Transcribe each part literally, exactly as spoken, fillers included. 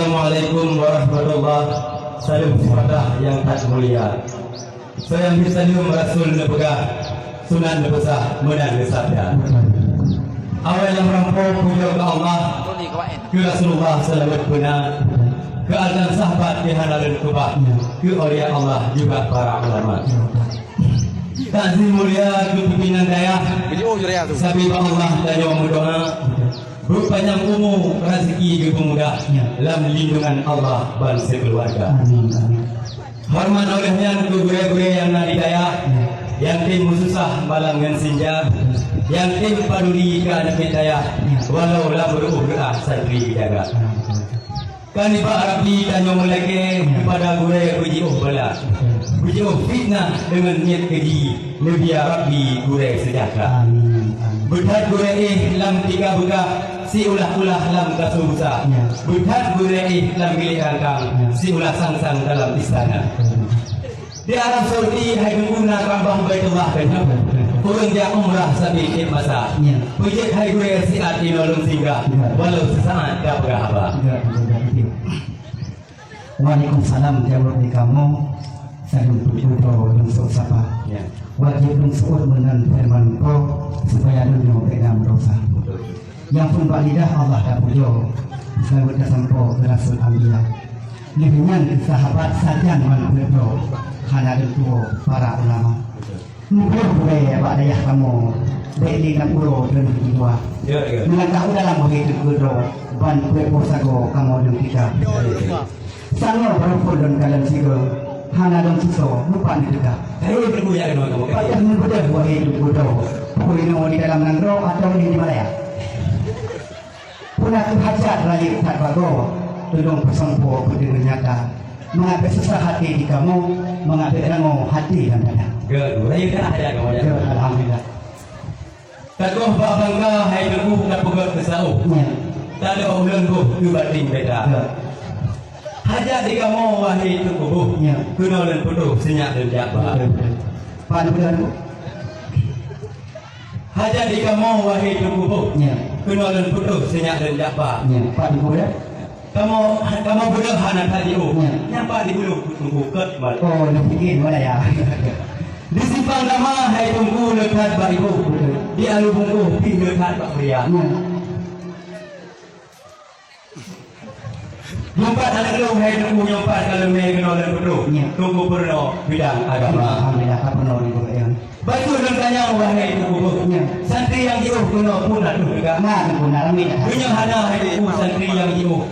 Assalamualaikum warahmatullah. Saleuem seujahteura nyang that mulia. Soe nyang bri saleuem Rasul neupeugah, sunat neupeusah meunan neusabda. Awai lam rampo pujoe keu Allah, keu Rasulullah seulaweuet beuna, keu agam sahabat nyang hana lôn keubah, keu aulia Allah juga para ulama. Takzim mulia keu pimpinan dayah, sabe bak Allah tanyoe meudoa, beupanyang umu, raseuki geupeumudah, lam lindungan Allah ban sikeuluwarga. Amin, amin. Horeumat óh lheueh nyan keu gurée-gurée nyang na di dayah, nyang tem meususah malam ngon sinja, nyang tem paduli keu aneuk miet dayah, walau lam reuôh reuah santri geujaga. Ka nibak Rabbi tanyoe meulakée keupada gurée beujiôh bala, beujiôh fitnah deungon niet keuji, neubia Rabbi gurée seujahtera. Amin, amin. Beuthat gurée éh lam tika beukah, siulah-ulah lam kaseubusa. Ya. Beuthat gurée éh lam bilék rangkang, ya, siulah sang-sang dalam istana. Betul. Di Arab Saudi hai Teungku na Ka'bah Baitullah kan. Ureueng jak umrah sabe tiep masa. Ya. Peujeuet hai gurée siat inoe lôn singgah. Ya. Walau seusaat ka peugah haba. Ya, betul, betul. Waalaikumsalam, jaweueb di kamoe. Saleuem peututoe lôn seuôt sapa. Ya. Wajéb lôn seuôt meunan feureuman Po, supaya lôn nyoe bék na meudosa. Betul. Nyang phon bak lidah Allah tapujoe, seulaweuet tasampoe keu Rasul Anbiya. Lheueh nyan keu sahabat sajan ban peuet droe, hana leutuwoe para ulama. Muphom gurée bak dayah kamoe, bék lé lam uroe deungon jiwa. Ya, ya. Meulangkah u dalam wahé teungku droe, ban peuet boh sagoe kamoe deungon tika. Ya, ya, ya. Sangoe barô phon lôn kalon sigoe, hana lôn susoe, mupat neuteuka. Hai, Teungku, ya, keunoe kamoe. Payah neubeudôh, wahé Teungku droe. Peue inoe di dalam nanggroe atawa di Malaya? Peue na kheueh hajat rayeuk that bagoe, tulông peusampoe keu deungon nyata. Mangat bék susah até di kamoe, mangat bék rangoe até lam dada. Geuh, rayeuk that hajat kamoe, ya. Geuh, alhamdulillah. Takoh bak bangka hai Teungku tapeugöt keu saôh. Ya. Tadok ulôn boh keu bating beda. Ya. Hajat di kamoe wahé Teungku boh. Ya. Keunoe lôn putôh seunyak lôn jak ba. Betul, betul. Pak Teungku. Hajat di kamoe wahé Teungku boh. Ya. Keunoe lôn putôh seunyak lôn jak ba. Ya. Pak Teungku ya. Kamoe, kamoe beudôh hana that jiôh. Ya. Nyang pat di buluh Teungku keuet mal. Oh, lôn pike malah ya. Di Simpang Dama hai Teungku le that bak iboh. Betul. Di Alue Bungkôh pih le that bak Pria. Ya. Nyoe pat aneuk lôn hai Teungku, nyoe pat ka leumé keunoe lôn putôh. Ya. Teungku Peurunoe bidang agama. Alhamdulillah, ka peurunoe di Peurunoe. Bacut lôn tanyong wahé Teungku boh. Ya. Santri nyang jiôh keunoe peue na troh teuka? Na, Teungku, na ramé that. Meunyoe hana hai Teungku santri nyang jiôh.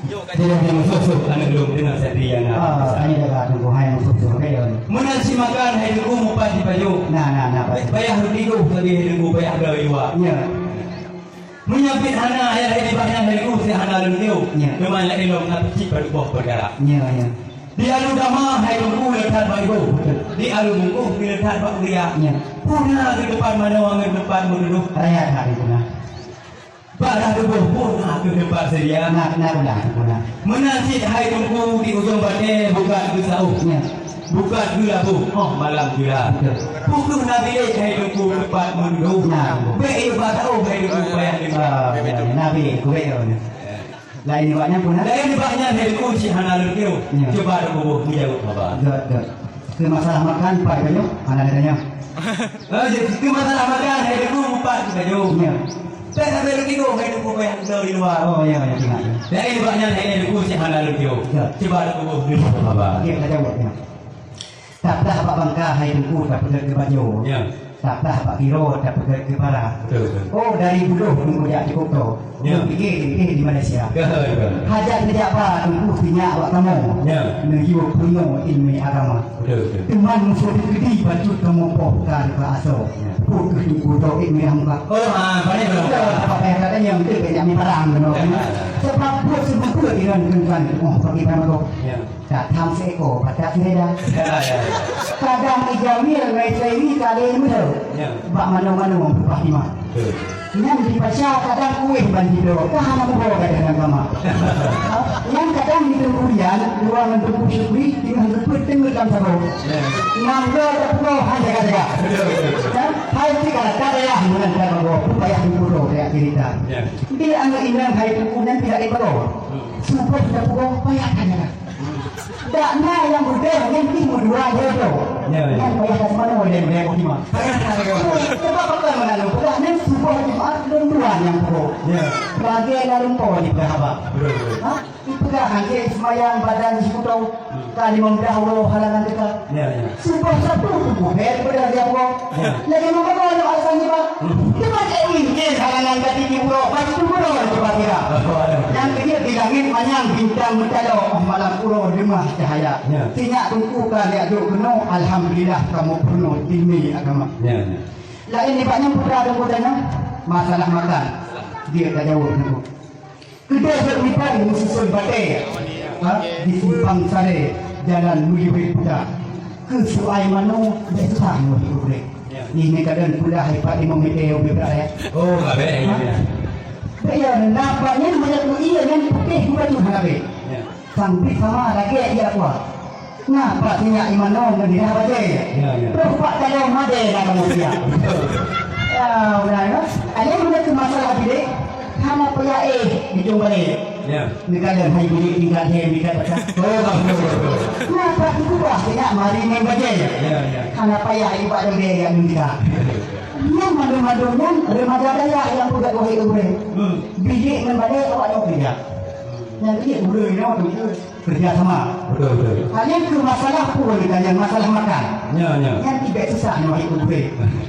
Jadi, jadi, sôk-sôk aneuk lôn deungon santri nyang na. Ah, hana teuka Teungku, hai sôk-sôk, oke, ya. Meunan cit makan hai Teungku mupat jipajoh. Na, na, na, Pak. Payah ruti doh sabe hai Teungku, payah bloe iwa. Ya. Meunyoe pih hana, ayah hai nibak nyan hai Teungku, si hana lôn tiôh. Ya. Teuma laén lom na cit padub boh peukara. Ya, ya. Di Alue Dama hai Teungku le that bak iboh. Betul. Di Alue Bungkôh pih le that bak Pria. Ya. Peue na keu teumpat manoe ngon teumpat meududoh. Raya that Teungku na. Bak rah tuboh peue na keu teumpat seudia. Na, na, na, na. Meunan cit hai Teungku di ujong batée bukat keu saôh. Ya. Bukat keu laboh, oh malam jula. Betul. Peue kheueh na bilék hai Teungku teumpat meududoh. Na. Bék yue bak saôh hai Teungku payah deungoe. Ah, ya, ya, na bilék, kubék ya. Laén nibak nyan peue na? Laén nibak nyan hai Teungku cit hana lôn tiôh. Ya. Cuba Teungku boh meujaweueb haba. Gét, gét. Keu masalah makan, pat geutanyoe? Hana geutanyoe. Oh, jadi keu masalah makan, hai Teungku, mupat geutanyoe. Ya. Bék sabe lôn tigoe, hai Teungku, payah geutanyoe di luwa. Oh, ya, ya, ingat. Laén nibak nyan, hai Teungku, cit hana lôn tiôh. Ya. Cuba Teungku boh meujaweueb haba. Ya, ka jaweueb, ya. Taplah bak bangka hai Teungku tapeugét keu bajoe. Ya. Taplah bak kiroe tapeugét keu para. Betul, betul. Oh, dari Buloh Teungku jak cukôp toe. Ya. Lôn pike di, di Malaysia. Ya, ya. Hajat neujak ba Teungku sinyak bak kamoe. Ya. Neuyue peurunoe ileumèe agama. Betul, betul. Teuma meuseuti keudi bacut kamoe poh ka di asoe. Ya. Peue keuh Teungku toe ileumèe hamka. Oh, ah, pandai betul. Ya, apa payah kata nyang tu banyak mi parang keunoe. Ya. Sebab buet seubeutôi inan keunan oh bagi kamoe. Ya. That tham seuekor, batat sireda. Ya, ya. Kadang i Jamil ngon Suhaimi ka lé meuheueh. Ya. Bak manoe-manoe meupeupah hima. Betul. Nyan di pasha kadang kueh ban jidroe, ka hana mubo gadoh lam kama. Nyan kadang di Teungku Rian, dua ngon Teungku Syukri, teungoh geupeuet teungeut lam saboh. Ya. Nanggroe teupeugah hai jaga-jaga. Betul, betul, betul. Kan? Hai tika ka dayah meunan ka bagoe, payah Teungku droe, payah cerita. Ya. Di aneuk inong hai Teungku nyan tidak dibagoe. Hmm. Suboh tapeugoh payah that nyan. Dak na nyang beudôh nyan pih meudua lhèe droe. Ya, ya. Nyan payah that manoe lhèe, lhèe boh timah. Payah that nyan. Sabab pakon meunan lôn peugah nyan suboh Jumat lôn dua nyang peugoh. Ya. Lagèe laleueng po jipeugah haba. Betul, betul. Ha? Jipeugah han jeuet seumayang badan jiseutoe. Hmm. Ka limong blah uroe halangan teuka. Ya, ya. Suboh Sabtu tuboh bèe daripada siang uroe. Ya. Lagèe meunoe lôn alasan nibak. Hmm. Teuma cit mungken halangan ka tiep uroe, bacut uroe cuba kira. Oh, ada. Nyang keujeuet di langèt manyang bintang meutaloe, óh malam uroe leumah cahya. Ya. Sinyak teungku ka lheueh duek keunoe, alhamdulillah kamoe peurunoe ilmu agama. Ya, ya. Laén nibak nyan peue teungku tanyong? Masalah makan. Dia ka jaweueb teungku. Keudeh bak Mipan meususon batèe, ha, di Simpang Sarè, Jalan Muliwet Buta. Keu suai manoe, bèk susah nyoe di Ubrek. Nyoe, nyoe kadang pula hai pat limong meter ubé brat, ya. Oh, ka bèk, ha? Ya. Bèk ya, nampak nyan banyak tu, iya, nyan putih bukan tu, hana bèk. Ya. Sampai sama lagèe iya kuah. Nah, Pak Sinyak Imano ngon lidah bajèe. Ya, ya. Troh Pak Talo Madé na kamoe siap. Ya, udah ya. Ada mana tu masalah bilik? Hana payah éh, dijong balè. Ya. Neugala hai bilik tingkat lhèe, tingkat patah. Oh, betul, betul. Nah, Pak Teungku Bah Sinyak mari ngon bajèe. Ya, ya. Hana payah ibu dong deh yang minta. Nyan mandum-mandum nyan remaja dayah nyang peugah wahai ureueng. Hmm. Bilik ngon balè awak nyoe kerja. Nyan bilik ureueng nyoe tu. Kerja sama. Betul, betul. Hanya ke masalah pun ditanya masalah makan. Ya, ya. Yang tidak susah nak ikut gue.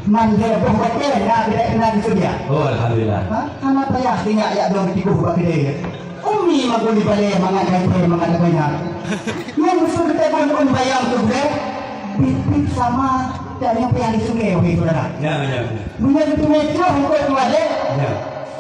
Mandai boh batèe nak tidak kena disedia. Oh, alhamdulillah. Ha? Hana payah tinggal yak dong tikus bak kedai. Umi magun di balai mangat gajah mangat banyak. Yang musuh kita pun pun bayang tu gue. Bit-bit sama dan yang payah di sungai, wahai saudara. Ya, ya, ya. Meunyoe beutôi troh engkau tu ada. Ya.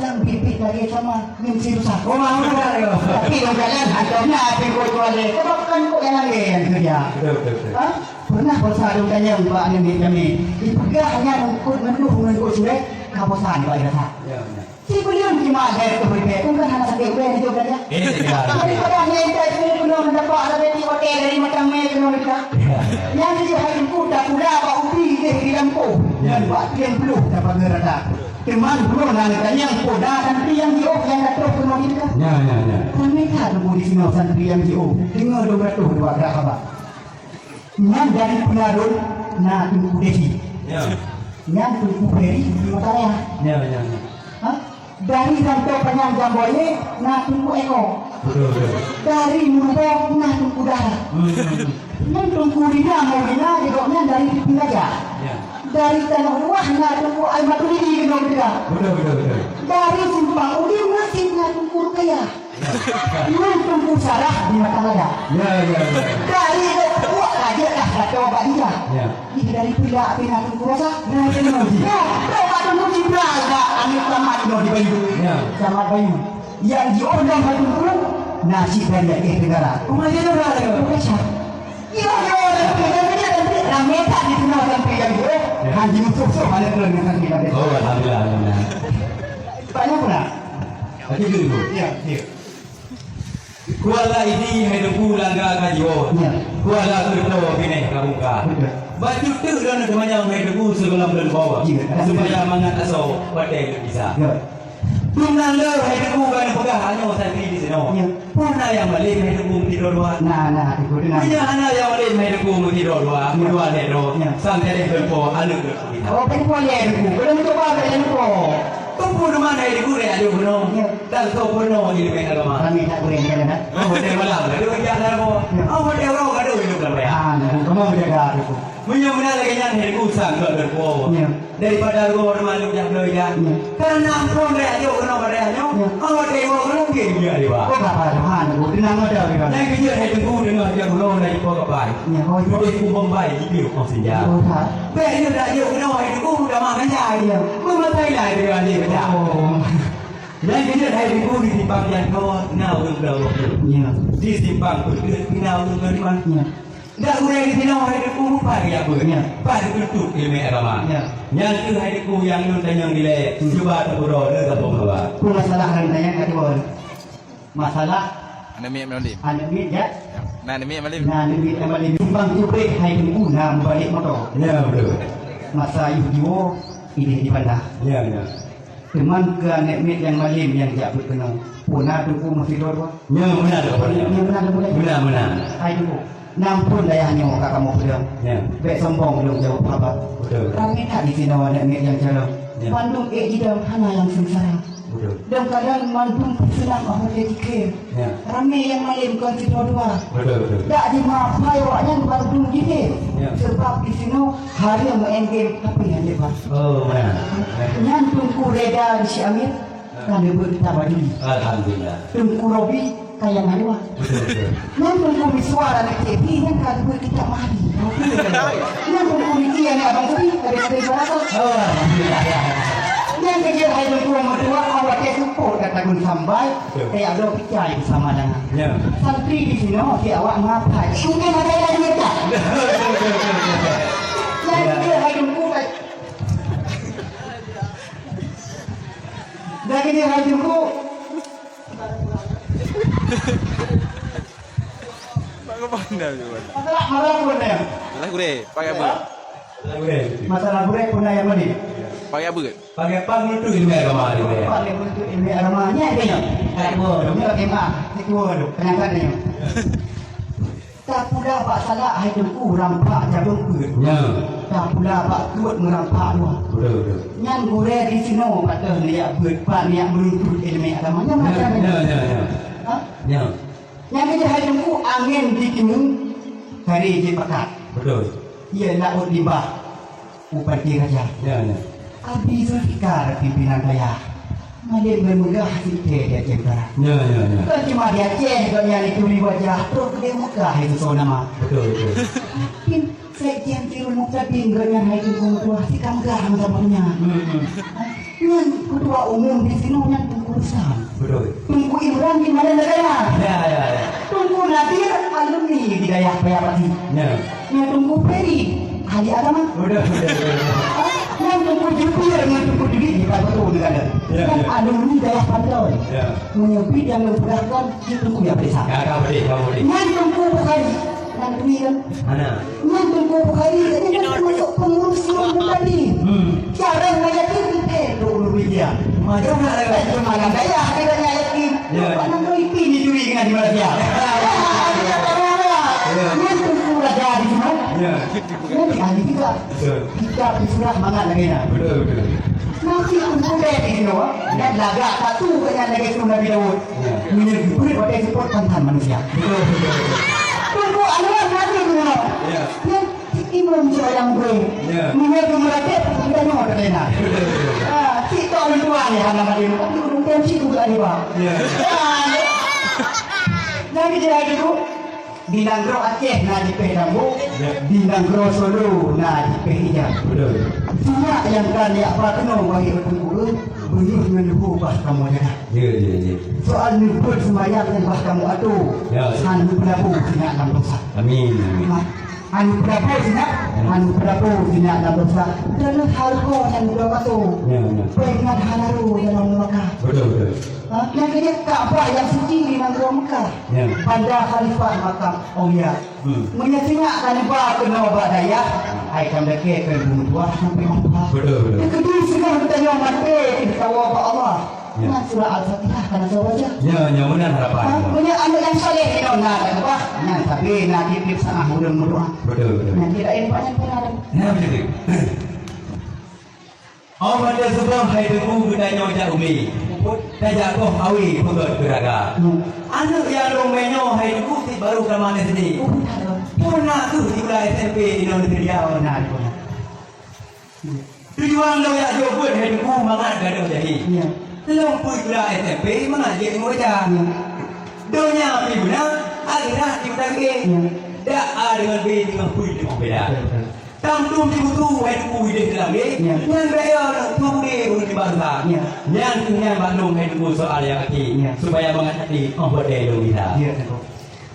Sang bit-bit lagi sama. Ngon si rusak. Oh, mahal kan, ya. Tapi orang jalan, akhirnya apa yang kau jual, eh? Kau bukan kau yang lagi yang kerja. Betul, betul, betul. Ha? Pernah bosan dong tanya bak aneuk miet kami. Dipeugah nyan eungkôt ngeunduh ngon eungkôt surek, ka bosan bak rasa. Ya, benar. Si beulion cuma ada itu berbeda, pun kan hana sakit uleh hidup saja. Eh, ya. Daripada hanya intai sini kena mendapat rezeki hotel dari macam ni kena mereka. Ya. Yang dia hari itu tak pula bak ubi deh di lampu. Ya. Dan bak tiang puluh tak pagar rata. Teuma bunoe na neutanyong, peue na santri nyang jiôh nyang ka troh keunoe di teuka? Nyan, nyan, nyan. Ramé that teungku disinoe santri nyang jiôh. Deungoe dua ratus dua grah haba. Nyan dari Peunarôn na Teungku Desi. Ya. Nyan Teungku Peri di Mataraya. Ya, ya, ya. Ha? Dari Rantau Panyang Jamboye na Teungku Eko. Betul, betul. Dari Murubo na Teungku Dara. Hmm, hmm, hmm. Nyan Teungku Rina Maulina, jaweueb nyan dari Pipin Raja. Ya. Dari Tanoh Luwah na Teungku Al Maturidi keunoe teuka. Betul, betul, betul. Dari Simpang Udim na cit na Teungku Rukaya. Ya. Nyan Teungku Sarah di Mata Lada. Ya, ya, ya. Dari Lhokseupuek ka jeuet lah gata bak dia. Ya. Ih, dari Pila pih na Teungku Rosa. Nah, itu lagi. Ya, Teungku Jibril bak Aneuk Selamat keunoe di Bayu. Ya. Selamat Bayu. Nyang jiôh lom hai Teungku, na cit dari Aceh Tenggara. Rumah dia tu berapa? Rumah Syah. Iya, iya, iya, iya, iya, iya, iya, ramé that di tengah sampai yang jiôh. Ya. Han jimusoh-soh aneuk lôn ngon sampai yang jiôh. Oh, alhamdulillah, alhamdulillah. Banyak pula. Lagi dulu. Iya, iya. Kuala Idi hai Teungku langga ka jiwoe. Ya. Kuala Keureutoe binéh ka bungka. Betul. Bacut teuk lôn teumanyong hai Teungku sigohlom lôn bawoe. Ya, ada. Supaya mangat asoe watèe lôn gisa. Ya. Dum nan le hai Teungku ka neupeugah nyoe santri disinoe. Ya. Peue na nyang malém hai Teungku meutidroe dua? Na, na, Teungku, na. Meunyoe hana nyang malém hai Teungku meutidroe dua, ya, meudua lhèe droe. Ya. Sang tadeh lôn po aneuk lôn. Oh, peurumoh lé Teungku. Belum coba kat Teungku. Teungku di mana Teungku dari adik bunoe? Ya. Dan so bunoe ileumèe agama. Kami tak boleh jalan, ha? Oh, hotel malam. Ada yang jalan apa? Ya. Oh, hotel orang ada yang jalan apa ya? Ah, nah, kamu menjaga Teungku. Meunyoe meunan lagèe nyan hai Teungku sang keu Teungku. Ya. Daripada rugoe teuma lôn jak bloe jak. Ya. Karena ampôn dari adik bunoe pada nyoe. Ya. Oh, hotel orang belum dia dia dia. Oh, apa Tuhan, Teungku. Tenang aja, Teungku. Nyang keujeuet hai Teungku deungoe jak bunoe dari po kapai. Ya, oh, itu. Putih kumbang bai, jipiôh oh senja. Oh, tak. Bèk nyoe dak jeuet keunoe hai Teungku, udah mak ganja dia. Meumatai lah dia dia pecah. Oh. Nyang keujeuet hai Teungku di simpang Jantoe na ureueng bloe. Ya. Di simpang Peuteuet na ureueng bloe. Ya. Dak gurèe di sinoe hai Teungku, pat geujak beuet. Ya. Pat geuteuntèe ileumèe agama. Ya. Nyang keuh hai Teungku nyang lôn tanyong dilèe, cuba teupeudong le gampông haba. Peue masalah nyang tanyong ka tuan? Masalah aneuk miet Malim. Aneuk miet, ya? Ya. Nah, aneuk miet Malim. Nah, aneuk miet Malim. Simpang Cupreh hai Teungku na meubalek moto. Ya, betul. Masa ayuh jiwoe, idéh di Banda. Ya, ya. Teuma keu aneuk miet nyang malem nyang jak beuet keunoe, peue na Teungku meusidroe dua? Nyoe meunan, Teungku. Nyoe meunan, Teungku. Meunan, meunan. Hai Teungku, na phon dayah nyoe ka kamoe peudong. Ya. Bèk sombong lôn jaweueb haba. Betul. Ramé that disinoe aneuk miet nyang calon. Ya. Bandum ék jidong hana nyang seungsara. Betul. Dan kadang mandum peuseunang awak jikheun. Ya. Ramé nyang malem kon sidroe dua. Betul, betul. Dak jimeuapai awaknyan bandum jideh. Ya. Sebab disinoe hareuem maén game, tapi nyan leubah. Oh, meunan. Nyan Teungku Reda di Syekh Amir, ya, ka neubeuet kitab Bajuri. Alhamdulillah. Teungku Robi kaya nalua. Betul, betul. Nyan Teungku Miswar aneuk Cik Pi nyan ka neubeuet kitab Mahdi. Nyan Teungku Riki aneuk Abang Kubi, ada-ada suara. Oh, alhamdulillah. Nyan keujeuet hai Teungku meutuah, awak dia support kata gun sambai. Betul. Kayak ada picai bersama dengan. Ya. Santri di sinoe, si awak mapai. Mungkin ada yang nyetak. Betul, betul, betul, betul, betul. Nyan keujeuet hai Teungku, Dah gini hai Teungku. Bagaimana juga? Masalah, masalah pun ya. Masalah gurèe, pakai apa? Masalah gurèe. Masalah gurèe pun yang mana? Pakai apa? Pakai apa menuntut ilmu agama ni, ya? Pakai menuntut ilmu agama ni ada yang. Tak dua, dua, dua, lima, dua, dua. Penyangkut ni. Tapula bak salak hai Teungku rampak cabeueng peuet. Ya. Tapula bak kuet meurampak dua. Betul, betul. Nyan gurèe di sinoe pat lheueh neujak beuet, pat neujak meununtut ileumèe agama. Nyan macam mana? Ya, ya, ya. Ha? Ya. Nyan keujeuet hai Teungku angén di timu, kari jipakat. Betul. Iya laôt limbah. U Panté Raja. Ya, ya. Abi Zulfikar pimpinan dayah. Malem geumeugah sithèe di Aceh Utara. Ya, ya, ya. Bukan cuma di Aceh, gobnyan ituri wajah, trok di Mekah itu soe nama. Betul, betul. Mungkin Sekjen Sirul Mubtadin gobnyan hai Teungku Meutuah, si ka meugah masa nyan. Hmm, hmm. Nyan ketua umum di sinoe nyan Teungku Rustam. Betul. Teungku Imran di mana negara? Ya, ya, ya. Teungku Nadir alumni di dayah Paya Pati. Ya. Nyan Teungku Peri, ahli agama. Betul, betul, betul, betul. Nyan Teungku Jubir ngon Teungku Judit di Paya Pati negara. Ya, ya. Alumni dayah Panton. Ya. Meunyoe pih nyang lôn peugah kon, di Teungku ya peuriksa. Ya, ka boleh, ka boleh. Nyan Teungku Bukhari. Nyan Teungku kan? Ana. Nyan Teungku Bukhari, jadi kan termasuk pengurus Sirul Mubtadin. Hmm. Jarang banyak diri, eh, dua puluh miliar. Macam mana? Eh, cuma dalam dayah, kita nyayakin. Ya. Pak Nando itu dicuri dengan di Malaysia. Ya. Nyan Teungku Raja di sinoe. Ya. Nyan ahli juga. Betul. Kitab di surah mangat lagèe nyan. Betul, betul. Nanti Teungku Dek di sinoe, dan lagak satu dengan lagèe Teungku Nabi Daud. Ya. Meunyoe geubeuet watèe seupôt pantan manusia. Betul, betul, betul. Teungku Anwar nanti di sinoe. Ya. Nyan Imam Syekh Ayam Gue. Ya. Meunyoe geumeuratéb, kita nyoe teuléna. Betul, betul, betul. Ah, cit tok lôn tuan ya, hana mati. Tapi ureueng tem cit juga ada, Pak. Ya. Ah, ya. Jadi, jadi, Bu, di nanggroe Aceh na jipéh Dambok, ya, di nanggroe Solo na jipéh Ijab. Betul. Sinyak nyang ka neujak ba keunoe, wahé ureueng ureueng, beungoh ngon leuhô bah kamoe jaga. Ya, ya, ya. Soal neupeuet seumayang nyan bah kamoe atô. Ya, ya. Han neupeulabô sinyak lam dosa. Amin, amin. Ha, han neupeulabô sinyak, hmm, han neupeulabô sinyak lam dosa. Dan hareuga nyan dua pasoe. Ya, ya. Peuingat hana ro dalam neuraka. Betul, betul. Ha, nyang keujeuet Ka'bah nyang suci di nanggroe Mekah. Ya. Banda Khalifah makam aulia. Hmm. Meunyoe sinyak ka neuba keunoe bak dayah, hai ka meulakèe keu ibu meutuah sampai meutuah. Betul, betul. Teukeudi singoh geutanyoe maté di tawa bak Allah. Ya. Nyan surah Al-Fatihah ka na soe baca. Ya, nyan meunan harapan. Ha, meunyoe aneuk nyang saleh inoe na ka keubah, nyan sabe na tiep-tiep saat ureueng meudoa. Betul, betul. Nyan tidak yang banyak pun ada. Ya, betul. Oh, pada seubang hai Teungku geutanyoe jak umi. Tajak boh awe peugöt keuraga. Hmm. Aneuk nyang lôn meunyoe hai Teungku cit baru tamat S D. Oh, betul. Pun na keuh sikula S M P di Indonesia Raya. Benar, benar. Tujuan lôn jak jok beuet hai Teungku mangat gadôh jahé. Ya. Lôn peue sikula S M P mangat jeuet ilmu baca. Ya. Donya pih beuna, akhirat pih beutangke. Ya. Dak A deungon B teungoh peue teungoh beda. Betul, betul. Tam dum jibutu hai Teungku idéh teulam lé, ya, nyan bèk yo na Teungku deh ureueng di bansa. Ya. Nyan keuh nyan bak lôn hai Teungku soal nyang akhé, ya, supaya mangat até oh bak deh lôn gisa. Ya, Teungku.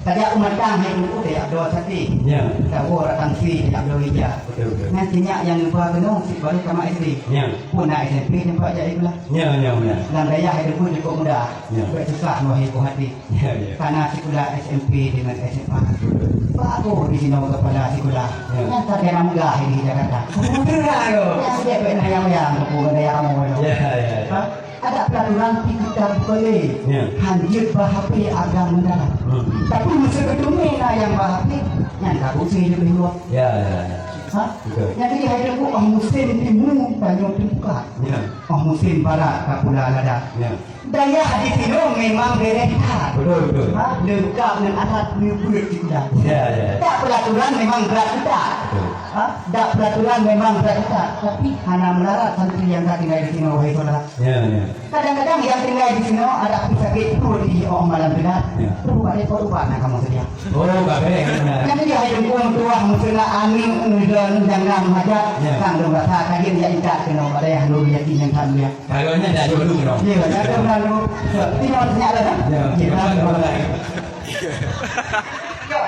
Tajak u Matang hai Teungku tajak bloe saté. Ya. Tawoe rot tangsi tajak bloe ija. Betul, betul. Nyan sinyak nyang neuba keunoe cit baru tamat S D. Ya. Pun na S M P teumpat jak sikula. Ya, ya, ya. Lam dayah hai Teungku cukôp mudah. Ya. Bèk susah meuhibur hati. Ya, ya. Kana sikula S M P deungon S M A. Betul. Bagoe disinoe keupala sikula. Ya. Nyan sabe na meugah di Jakarta. Betul lah tu. Nyan sabe bèk na nyang-nyang keupue dayah kamoe. Ya, ya, ya. Ha? Ada peraturan di kita boleh. Ya. Hanjeuet bah H P agam mendalam. Hmm. Tapi masa keteumé na nyang bah H P, nyan ka beusih leubeh luwah. Ya, ya, ya. Ha? Betul. Nyan jadi hai Teungku, oh musim timu tanyoe teubuka. Ya. Oh musim barat ka pula lada. Ya. Dayah di sinoe memang bereh that. Betul, betul. Ha? Lengkap ngon alat neubeuet sikula. Ya, ya, ya. Dak peraturan memang brat that. Betul. Ha? Dak peraturan memang brat that. Tapi hana meularat santri nyang ka tinggai di sinoe, wahai syedara. Ya, ya. Kadang-kadang nyang tinggai di sinoe ada pih sakét pruet di oh malam teulat. Ya. Pruet bak depot ubat na kamoe seudia. Oh, kabeh. Nyang jadi hai Teungku meutuah meuseuna aneuk ulôn nyang na meuhajat, ya, sang lôn rasa kajeut jak intat keunoe bak dayah lôn yakin nyang that mulia. Kalau nyan dak jodoh keunoe. Ya, ya, ya, benar tu. Tapi nak tanya dah, kan? Ya, ya, ya, ya.